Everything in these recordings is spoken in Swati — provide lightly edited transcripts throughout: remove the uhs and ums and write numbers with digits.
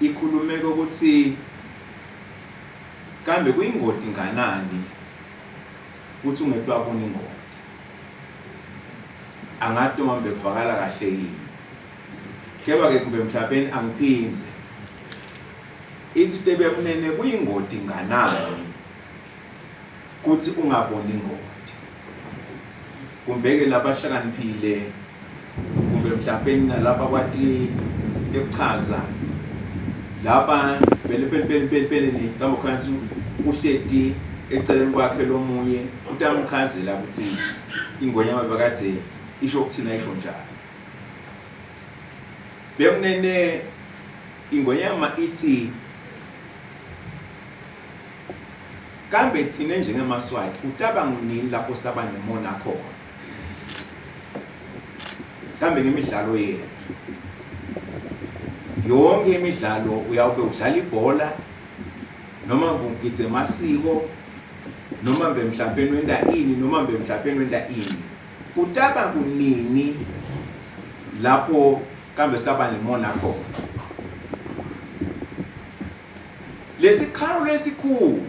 Ikhulume kokuthi kambe kuyingoti nganani ukuthi ungetwabona ingoti. Angati noma bekuvakala kahle yini. Kepha ke kumbe mhlawumbe angiphindze. Ithi tebekunene kuyingoti nganani kuthi ungaboni ingoti. Kumbe ke labahlakaniphile kumbe mhlawumbe nalapha kwati ekuchaza lapha vele pele pele pele pele ni kambe khansi uhleti eceleni kwakhe lomunye utamchazela ukuthi ingonyama bekadze isho ukuthina isho njani. Bekunene ingonyama ithi kambe thina njengemaSwati utaba ngunini lapho silaba nemona khona kambe ngemidlalo yethu yonke imidlalo uyawube udlala ibhola noma ugidze emasiko noma mbe mhlawumbe wenta ini noma mbe mhlawumbe wenta ini kutaba kunini lapho kambe sitaba nemona khona. Lesikhalo lesikhulu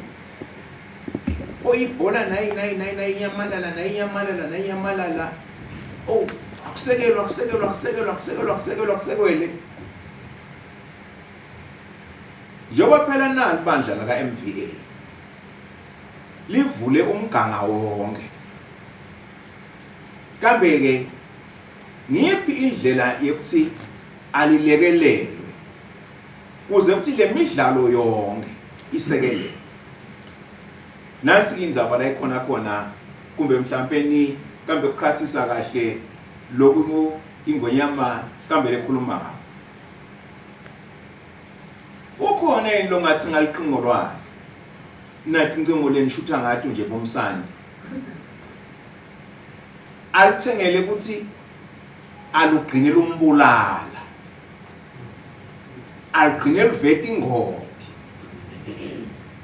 oyibhola nayi nayi nayi nayi inyamalala nayi inyamalala nayi inyamalala, oh, akusekelwa akusekelwa akusekelwa akusekelwa akusekelwa akusekwele. Njengoba phela nali bandla la ka-MVA livule umganga wonke, kambe ke ngiphi indlela yokuthi alilekelelwe kuze kuthi le midlalo yonke isekelele? Nansi indzaba la ikhona khona, kumbe mhlampeni kambe kuqhathisa kahle lokhu ingonyama kambe lekhulumayo. Ukhona yini longathi ngaliqingo lwakhe nathi incingo lenishutha ngathi nje bomsandi alithengele ukuthi alugcine lumbulala, alugcine luveta ingodi,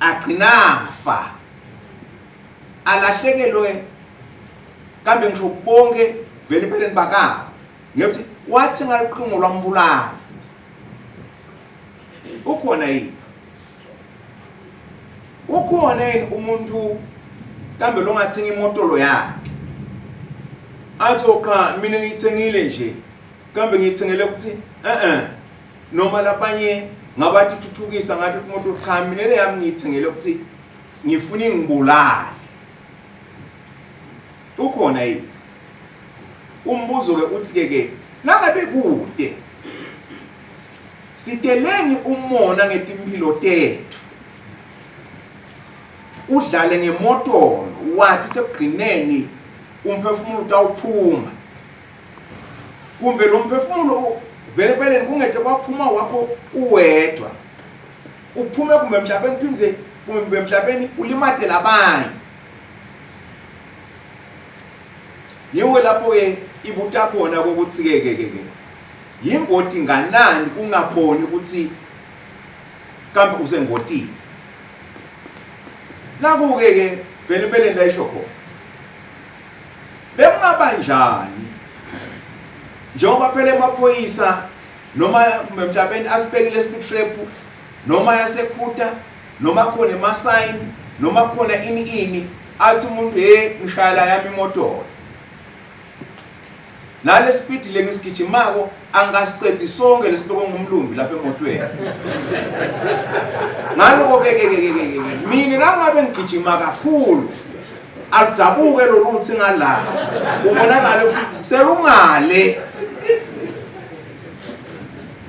agcinafa alahlekelwe kambe ngisho bonke vele empeleni bakabo ngiyothi wathi ngaliqingo lwambulala. Ukhona yini? Ukhona yini umuntu kambe longathenga imotolo yakhe athi cha mina ngiyithengile nje, kambe ngiyithengele ukuthi eh noma labanye ngabatithuthukisa ngathi umuntu cha mina le yami ngiyithengele ukuthi ngifuna ingibulale. Ukhona yini? Umbuzo ke uthi ke ke nangabe kude siteleni umona ngetimpilo tethu, udlale ngemotolo wathi sekugcineni umphefumulo utawuphuma, kumbe lo mphefumulo vele empeleni kungede kwaphuma wakho uwedwa, uphume kumbe emhlabeni phindze kumbe emhlabeni ulimate labanye. Yiwe lapho ke ibuta khona ukuthi ke ke ke yingoti nganani ungaboni ukuthi kambe usengotini. Naku ke ke vele empeleni la isho khona bekungaba njani njengoba phela emaphoyisa noma mhlawumbe asibekile speed trap noma yasekhuta noma khona ema-sign noma khona ini ini, athi umuntu hey ngishayela yami imoto nale speed le ngisigijimako angasicedzi sonke lesibekwe ngumlumbi lapha emotweni. Ngaloko ke ke ke ke ke mina nangabe ngigijima kakhulu aludzabuke loluthi ngala ubonakala ukuthi selungale,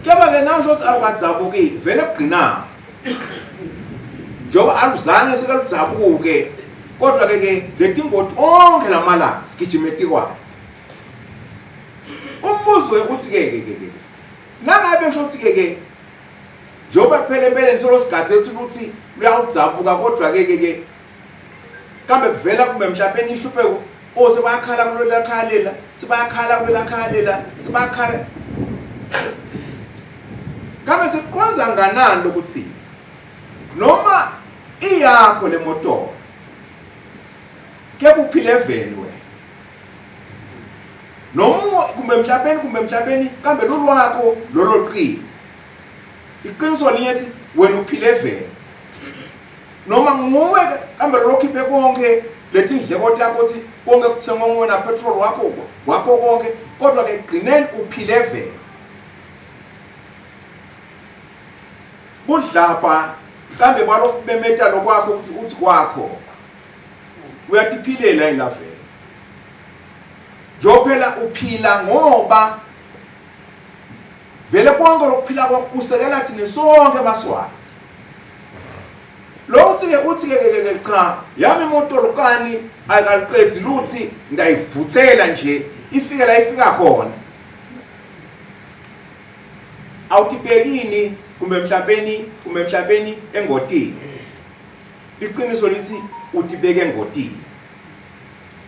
kepha ke nawusho ukuthi alukadzabuki vele kugcina njengoba aluzange sekaludzabuke, kodwa ke ke letingoti onke lamalanga sigijima etikwayo. Umbuzo ukuthi ke ke ke nangabe ngisho ukuthi ke ke njengoba kuphela empeleni solo sigadze ukuthi luyawudzabuka, kodwa ke ke ke kambe kuvela kumbe mhlawumbe inhlupheko o sebayakhala kulela khalela, sebayakhala kulela khalela, sebayakhala, kambe sekuqonza nganani lokuthi noma iyakho le moto kepha uphile eveni wena, noma kumbe mhlawumbe kumbe mhlawumbe kambe lolwakho lolo qini. Iqiniso linye ethi wena uphile vele. Noma nguwe kambe lokhiphe konke letindleko takho ukuthi konke kuthengwa nguwe na petrol wakho wakho konke kodwa ke gcineni uphile vele. Budlabha kambe balokubemeta lokwakho ukuthi uthi kwakho. Uyatiphilela yini la vele? Njengoba phela uphila ngoba vele konke lokuphila kwakho kusekela thina sonke maswati. Lo uthi ke uthi ke ke ke cha yami imoto lokani ayikaliqedzi luthi ndayivuthela nje ifike la ifika khona. Awutibhekini kumbe mhlabeni kumbe mhlabeni engotini. Iqiniso lithi utibeke engotini.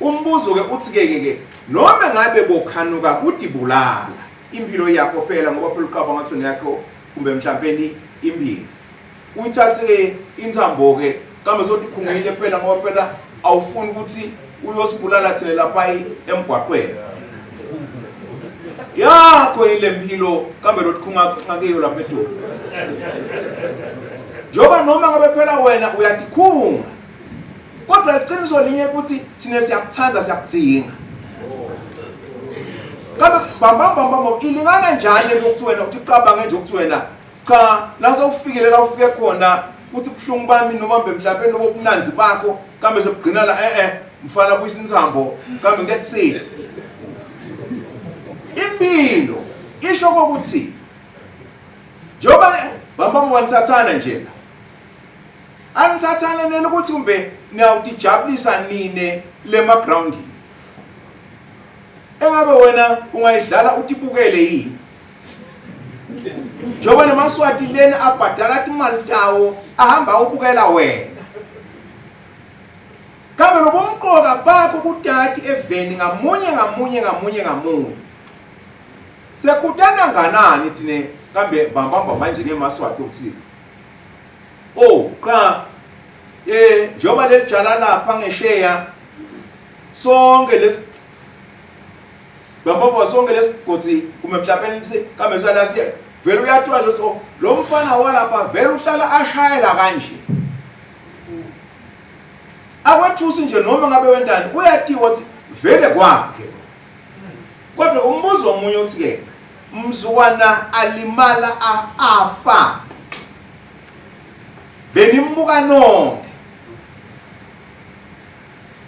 Umbuzo ke uthi ke ke ke noma ngabe bokhanuka kudibulala impilo yakho phela ngoba phela uqaba ngathi yakho kumbe mhlawumbe impilo uyithathe ke intsambo ke kambe sothi khungile phela ngoba phela awufuni ukuthi uyosibulala thina lapha emgwaqweni yakho ile mpilo kambe lothi khungakiyo lapha edolo njengoba noma ngabe phela wena uyatikhunga Kodwa iqiniso linye ukuthi thina siyakuthanda siyakudinga. Kabe bamba bamba bamba ilingana njani ukuthi wena uthi ucabange nje ukuthi wena cha la sewufikele la ufike khona uthi buhlungu bami noma mbe mhlawumbe nobo bunanzi bakho kambe sekugcina la eh eh mfana buyisa intsambo kambe ngiyathisile. Impilo isho ukuthi njengoba bamba wanithathana nje la Anithathane nini ukuthi kumbe niyawutijabulisa nine lemagroundini. Engabe wena ungayidlala utibukele yini? Njengoba nemaSwati lena abhadala timali tawo ahamba ubukela wena. Kambe lobumqoka bakho kutati eveni ngamunye ngamunye ngamunye ngamunye. Sekutana nganani thine kambe bambamba manje ngemaSwati ukuthi Oh cha eh njengoba lelijala lapha ngesheya sonke lesi bambamba sonke lesigodi kumbe mhlawumbe kambe sala siya vele uyathiwa nje ukuthi oh, lo mfana walapha vele uhlala ashayela kanje akwethusi nje noma ngabe wendani uyatiwa ukuthi vele kwakhe kodwa umbuzo omunye uthi ke mzukwana alimala afa benimbuka nonke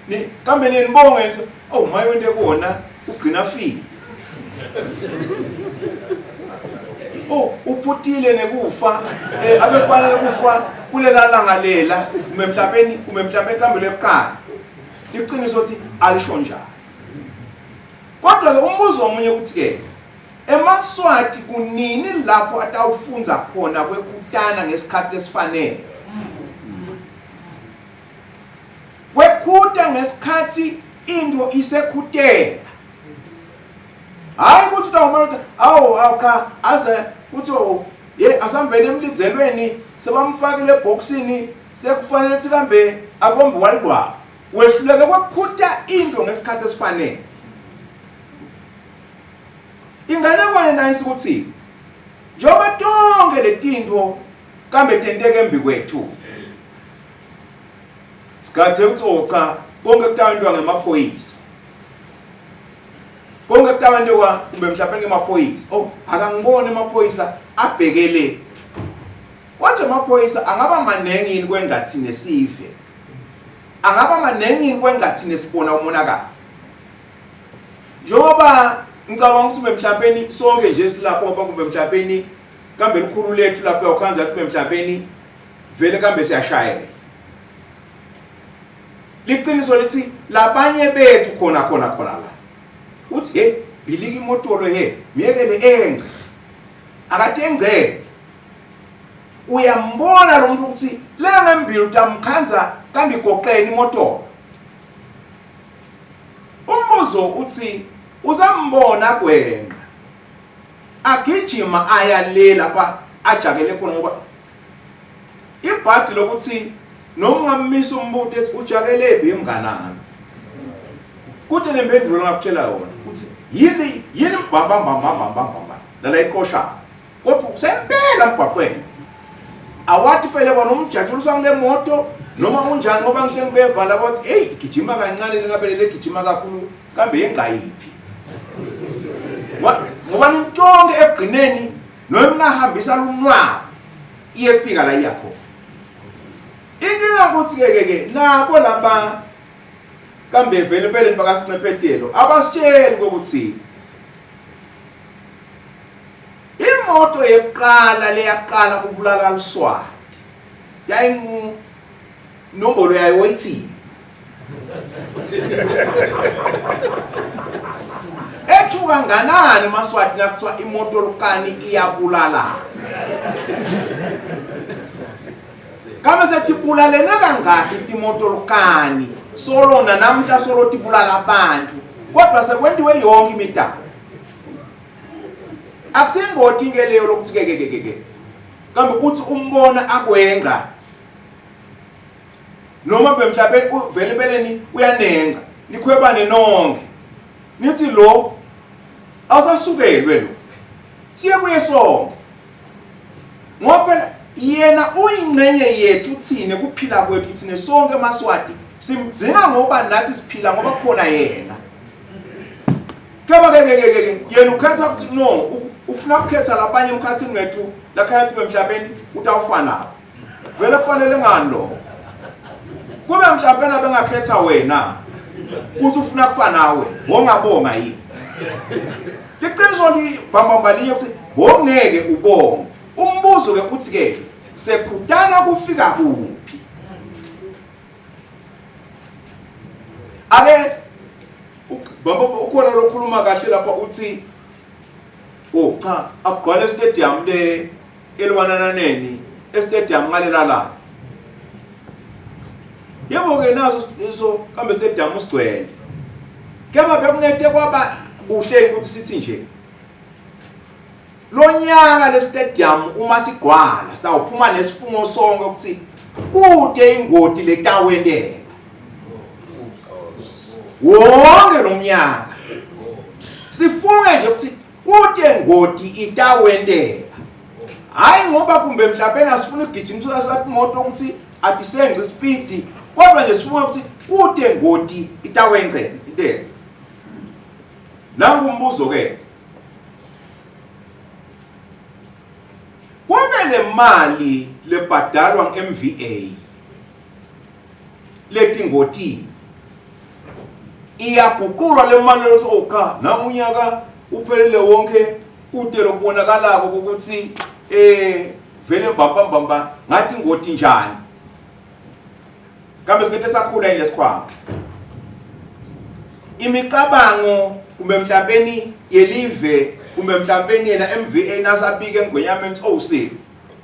ni kambe ninibonge ngithi oh maye wente kona ugcina file oh uphutile nekufa eh abefanele kufa kulela langa lela kumbe mhlabeni kumbe mhlabeni kambe leqala iqiniso ukuthi alisho njalo kodwa ke umbuzo omunye ukuthi ke emaSwati kunini lapho atawufundza khona kwekutana ngesikhathi lesifanele kwekhuta ngesikhathi into isekhutela hayi ukuthi utawumana ukuthi awu awu cha aze kuthi oh, ye asambene emlidzelweni sebamfakile ebhokisini sekufanele ukuthi kambe akombi waligqwaba wehluleke kwekhuta into ngesikhathi esifanele Inganekwane nayo ukuthi njengoba tonke letinto kambe tenteke embi kwethu sigathe ukuthi cha konke kutawentiwa ngemaphoyisa konke kutawentiwa kumbe mhlawumbe ngemaphoyisa oh akangiboni emaphoyisa abhekele konje amaphoyisa angaba maningi yini kwengathi nesive angaba maningi yini kwengathi nesibona umonakalo njengoba ngicabanga ukuthi mhlawumbe sonke nje silapho ngoba kumbe mhlawumbe kambe likhulu lethu lapho uyawukhanza sibe mhlawumbe vele kambe siyashayela liqiniso lithi labanye bethu khona khona khona la uthi hey bhilika imotolo he myekele engce akatengcele uyambona lo muntu ukuthi le ngembili utamkhanza kambe igoqene imotolo Umbuzo uthi usambona gwenqa agijima aya le lapha ajakele khona ngoba ibhadi lokuthi noma ungammisa umbuto ethi ujakele phi mnganami kude nempendulo ngakutshela yona ukuthi yini yini mbambambambambambamba lala iqosha kodwa kusempela emgwaqweni. Awati fele bona umjatshuliswa ngule moto noma unjani ngoba ngihle ngibevala bathi hey igijima kancane lingabe legijima kakhulu kambe yenqa yiphi. Ngoba nintonke ekugcineni noma ningahambisa lunwabu iyefika la iyakhona. Inkinga ukuthi ke ke ke nabo laba kambe vele empeleni bakasincephetelo abasitsheli ukuthi imoto yokuqala leyaqala ukubulala luswati yayingu nombolo yayo wayithini ethuka nganani maswati nakuthiwa imoto lukani iyabulala Kambe setibulalene kangaki timoto lukani solo nanamhla solo tibulala abantu kodwa sekwentiwe yonke imidalo akusingoti ke leyo lokuthi ke ke ke ke kambe uthi umbona akwenqa noma bemhlabeni vele empeleni uyanenqa nikhwebane nonke nithi lo awusasukelwe lo siye kuye sonke ngoba phela yena uyingxenye yethu thina kuphila kwethu thina sonke emaswati simdzinga ngoba nathi siphila ngoba khona yena. Kepha ke ke ke ke yena ukhetha ukuthi no ufuna ukukhetha labanye emkhathini wethu lakhaya thi emhlabeni utawufana nabo. Vele kufanele ngani lo? Kube mhlawumbe bengakhetha wena uthi ufuna kufana nawe wongabonga yini? Liqiniso libambamba linye ukuthi bongeke ubonge. Umbuzo ke uthi ke sephutana kufika kuphi? Ake bamba ukhona lokhuluma kahle lapha uthi oh cha akugcwale stadium le elwanananeni estadium ngalela la. Yebo ke naso so kambe stadium usigcwele. Kepha bekungete kwaba kuhle ukuthi sithi nje lonyaka le stadium uma sigcwala sitawuphuma nesifungo sonke ukuthi kude ingoti letawenteka wonke lo mnyaka sifunge nje ukuthi kude ngoti itawenteka hayi ngoba kumbe mhlawumbe asifuna ukugijimisa sathi imoto ukuthi atisenqe ispeed kodwa nje sifuna ukuthi kude ngoti itawenteka nangu umbuzo ke Kube le mali lebhadalwa nge-MVA letingotini iyaguqulwa le mali leyo oh cha nangu unyaka uphelele wonke kude lokubonakalako ukuthi eh vele mbamba mbamba ngathi ingoti njani kambe sikete sakhula yini lesikhwama imicabango kumbe mhlawumbe yelive kumbe mhlawumbe yena MVA nasabike engwenyameni oh sile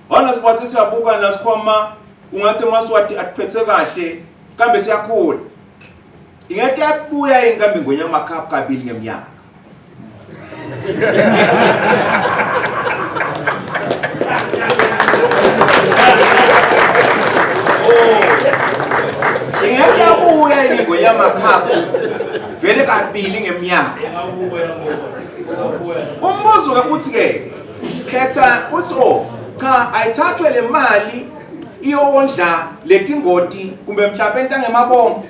wona sibathi siyabuka nasikhwama ungathi emaswati atiphethe kahle kambe siyakhula ingeke yabuya yini kambe ingwenyama cup kabili ngeminyaka Ingeke yabuya ingwenyama cup vele kabili ngeminyaka. Umbuzo ke uthi ke sikhetha uthi oh cha ayithathwe le mali iyondla letingoti kumbe mhlawumbe entangemabombo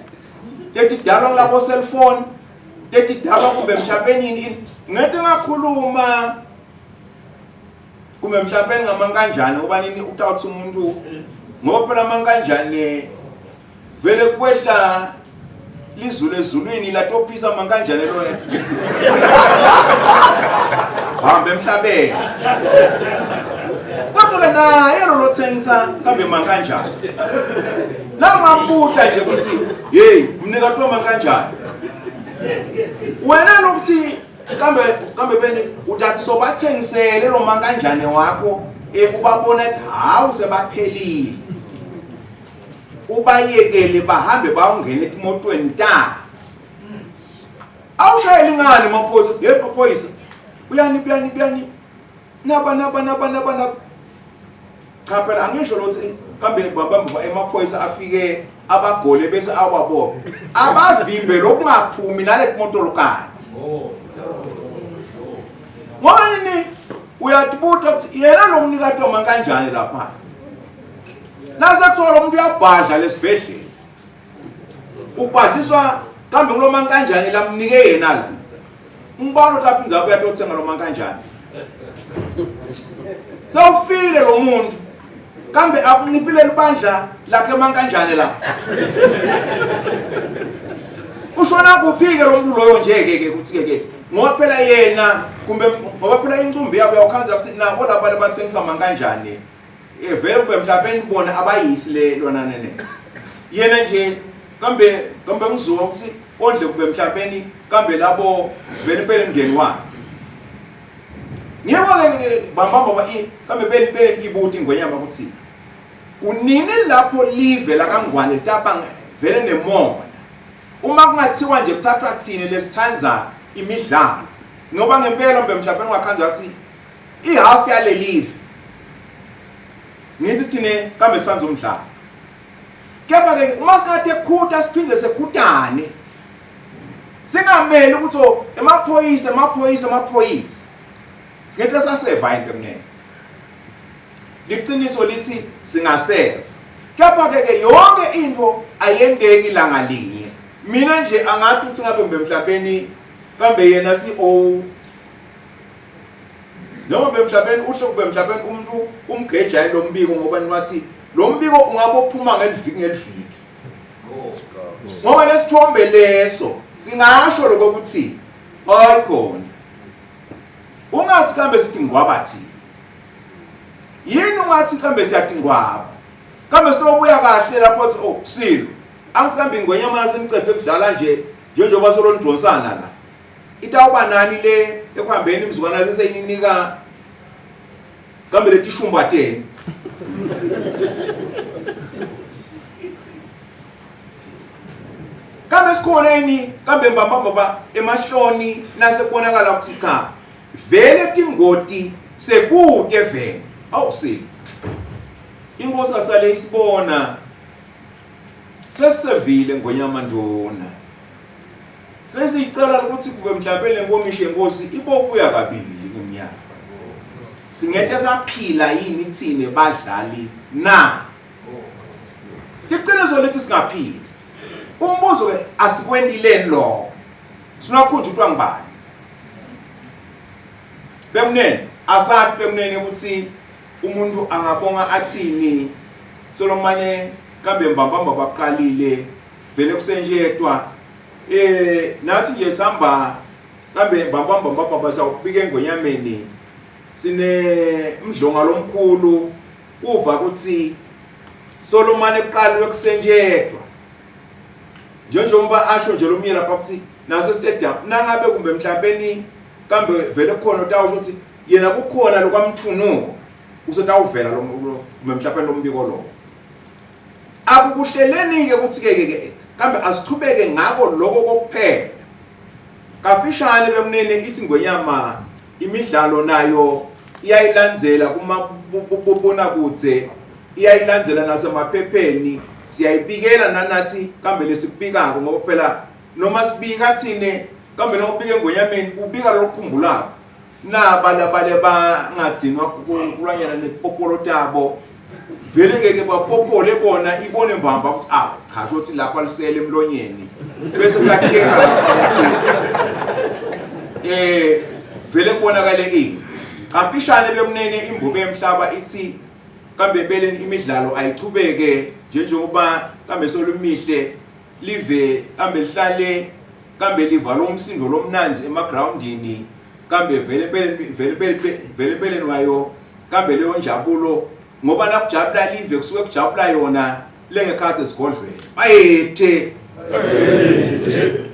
letidalwa ngilabo cellphone letidalwa kumbe mhlawumbe nini ngeke ngakhuluma kumbe mhlawumbe ngamankanjane ngoba nini utawuthi umuntu ngoba phela amankanjane vele kwehla lizulu ezulwini latophisa mankanjane loya hambe emhlabeni kodwa ke naye lo lothengisa kambe mankanjane nangambuta nje ukuthi hey mnika toma kanjani wena lokuthi kambe kambe beni utathi sobathengisele lo mankanjane wakho eh ubabona ethi hawu sebaphelile ubayekele bahambe bayongena etimotweni ta awushayeli ngani maphoyisa hey maphoyisa uyani uyani uyani naba naba naba naba naba cha phela angisho lokuthi kambe babamba emaphoyisa afike abagole bese awabophe abavimbe lokungaphumi nale moto lokanye ngoba nini Uyatibuta ukuthi yena lo mnikati wamankanjane lapha. Nase kuthiwa lo muntu uyabhadla lesibhedlela. Ubhadliswa kambe ngulo mankanjane lamnike yena la. Umbalo lapha indzaba uyatothenga lo mankanjane. Sewufile lo muntu. Kambe akunciphile libandla lakhe mankanjane la. Ushona kuphi ke lo muntu loyo nje ke ke kuthi ke ke ngoba phela yena kumbe ngoba phela incumbi yabo yawukhanza ukuthi nabo laba labathengisa mankanjane eh vele kube mhlawumbe bona abayisi le lona nene yena nje kambe kambe ngizuwa ukuthi ondle kube mhlawumbe kambe labo vele impela emndeni wakhe ngiyebo-ke bambamba ba kambe beli ibuti ingwenyama ukuthi kunini lapho live lakangwane litaba vele nemona uma kungathiwa nje kuthathwa thina lesithandza imidlalo ngoba ngempela mbe mhlawumbe ungakhanza ukuthi ihalf yalelive ngithi thina kambe sithanda umdlalo kepha ke uma singathi ekhuta siphinde sekhutane singameli ukuthi oh, emaphoyisa emaphoyisa emaphoyisa singeke saseva into emnene liqiniso lithi singaseva kepha ke ke yonke into ayendeki ilanga linye mina nje angathi ukuthi ngabe ngibe emhlabeni kambe yena CO noma bemhlabeni uhle kube emhlabeni umuntu umgeja lo mbiko ngoba niwathi lo mbiko ungabe uphuma ngeliviki ngeliviki ngoba lesithombe leso singasho lokho ukuthi hayi khona ungathi kambe sithi ngqwaba thina yini ungathi kambe siyatingqwaba kambe sitobuya kahle lapho uthi oh silo angithi kambe ingwenyama nasenicethe kudlala nje njengoba solo nidonsana la itawuba nani le ekuhambeni imzukwana seseyininika kambe letishumba tenu kambe sikhona yini kambe mbambamba emahloni nasekubonakala ukuthi cha vele tingoti sekude vele awusile inkosi asale isibona sesevile ngonyama nduna sesiyicela ukuthi kube mhlawumbe le nkomishi yenkosi ibobuya kabili ngomnyaka singete saphila yini thine badlali na liqiniso lithi singaphili umbuzo ke asikwendileni lokho sinakhunjutwa ngibani bekunene asathi bekunene ukuthi umuntu angabonga athini solomane kambe mbambamba baqalile vele kusenjetwa eh nathi nje sihamba kambe mbambamba mbambamba sawubika engonyameni sine mdlonga lomkhulu uva ukuthi solomane kuqaliwe kusenjetwa njengoba asho nje lomnye lapha ukuthi nase stadium nangabe kumbe mhlawumbe kambe vele kukhona otawusho ukuthi yena kukhona lokwamthunuka usetawuvela lo kumbe mhlawumbe lo mbiko lo akukuhleleni-ke ukuthi ke ke kambe asichubeke ngako lokho kokuphela kafishane bekunene ithi ngwenyama imidlalo nayo iyayilandzela kumabonakudze iyayilandzela nasemaphepheni siyayibikela nanathi kambe lesikubikako ngoba phela noma sibika thine kambe noma ubika engonyameni ubika lokukhumbulako naba labale bangadzinwa kulwanyana nepopolo tabo vele ngeke bapopole bona ibone mbamba ukuthi ah cha shothi lapha lisele emlonyeni bese kuyakheka lapha ukuthi eh vele kubonakale ini kafishane bekunene imbube yemhlaba ithi kambe beleni imidlalo ayichubeke njengoba kambe solumihle live kambe lihlale kambe livala umsindo lomnanzi emagrawundini kambe vele vele vele empeleni wayo kambe leyo njabulo ngoba nakujabula live kusuke kujabula yona lengekhathi esigodlweni bayethe bayethe.